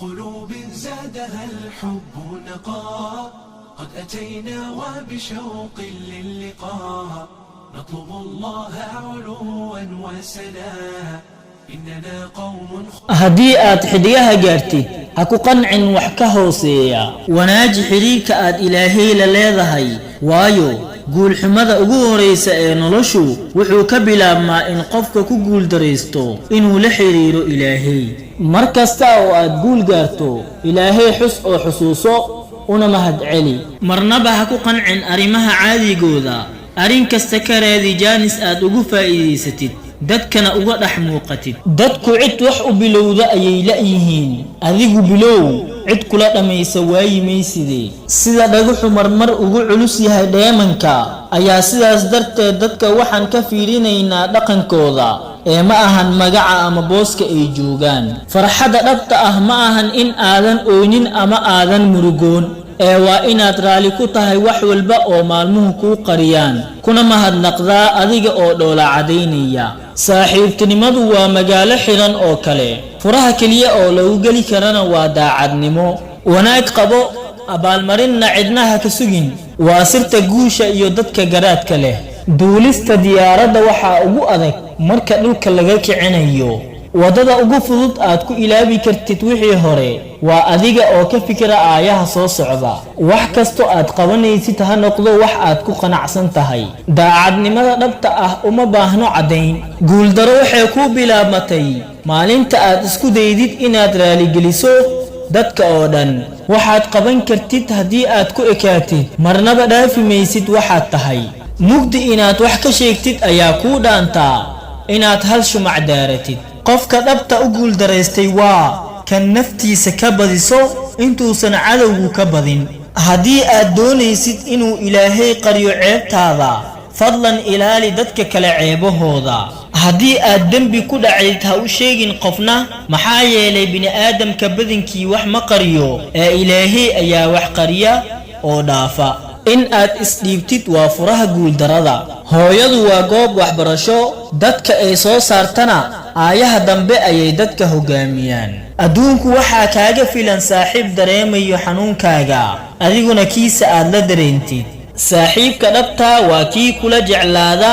قلوب زادها الحب نقاء، قد أتينا وبشوق للقاء، نطلب الله علوا وسلا، إننا قوم Haddii aad xidigaha gaartid, ha ku qancin wax ka hooseeya. Wanaaji xidhiirka aad Ilaahay la leedahay, waayo guulxumada ugu horaysa ee noloshu wuxuu ka bilaabmaa in qofka ku guuldaraysto inuu la xidhiiro Ilaahay. Mar kasta oo aad guul gaarto, Ilaahay xus oo xusuuso, una mahad celi. Marnaba ha ku qancin arrimaha caadigooda. Arrin kasta ka raadi jaanis aad ugu faa'iidaysatid, dadkana uga dhex muuqatid. Dadku cid wax u bilowda ayay la'yihiin, adigu bilow, cid kula dhammaysa waayi mayside. Sida dhagaxu marmar ugu culus yahay dheemanka ayaa sidaas darteed dadka waxaan ka fiirinaynaa dhaqankooda ee ma ahan magaca ama booska ay joogaan. Farxadda dhabta ah ma ahan in aadan oynin ama aadan murugoon, ee waa inaad raalli ku tahay wax walba oo maalmuhu kuu qariyaan, kuna mahadnaqdaa adiga oo dhoola cadaynaya. Saaxiibtinimadu waa magaalo xidhan oo kale, furaha keliya oo lagu geli karana waa daacadnimo. Wanaag qabo, abaalmarinna cidnaha ka sugin, waa sirta guusha iyo dadka garaadka leh. Duulista diyaaradda waxaa ugu adag marka dhulka laga kicinayo. Waddada ugu fudud aad ku ilaabi kartid wixii hore waa adiga oo ka fikira aayaha soo socda. Wax kasto aad qabanaysid ha noqdo wax aad ku qanacsan tahay. Daacadnimada dhabta ah uma baahno caddayn. Guuldaro waxay kuu bilaabmatay maalinta aad isku daydid inaad raaligeliso dadka oo dhan. Waxaad qaban kartid haddii aad ku ekaatid, marnaba dhaafi maysid waxaad tahay. Mugdi inaad wax ka sheegtid ayaa kuu dhaantaa inaad hal shumac daaratid. Qofka dhabta u guuldaraystay waa kan naftiisa ka badiso intuusan cadowgu ka badin. Haddii aad doonaysid inuu Ilaahay qariyo ceebtaada, fadlan ilaali dadka kale ceebahooda. Haddii aad dembi ku dhacayd, ha u sheegin qofna, maxaa yeelay bini'aadamka badankii wax ma qariyo ee Ilaahay ayaa wax qariya oo dhaafa. In aad isdhiibtid waa furaha guuldarrada. Hooyadu waa goob waxbarasho, dadka ay soo saartana aayaha dambe ayay dadka hoggaamiyaan. Adduunku waxaa kaaga filan saaxiib dareemayo xanuunkaaga, adiguna kiisa aad la dareentid. Saaxiibka dhabtaa waa kii kula jeclaada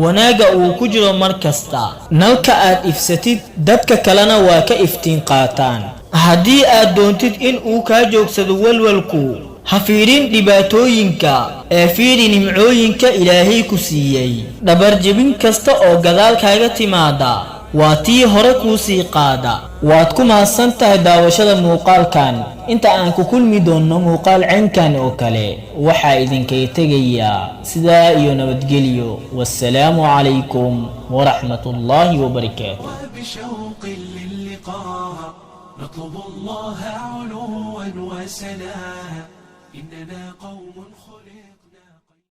wanaagga uu ku jiro mar kasta. Nalka aad ifsatid, dadka kalena waa ka iftiin qaataan. Haddii aad doontid in uu kaa joogsado walwalku, ha fiirin dhibaatooyinka ee fiiri nimcooyinka Ilaahay ku siiyey. Dhabarjebin kasta oo gadaal kaaga timaada waa tii hore kuu sii qaada. Waad ku mahadsan tahay daawashada muuqaalkan. Inta aan ku kulmi doonno muuqaal caynkan oo kale, waxaa idinkaga tegayaa sidaa iyo nabadgelyo. Wassalaamu calaykum waraxmatullaahi wabarakaatu. وبشوق للقاء، نطلب الله علوا وسلا، إننا قوم خلقنا.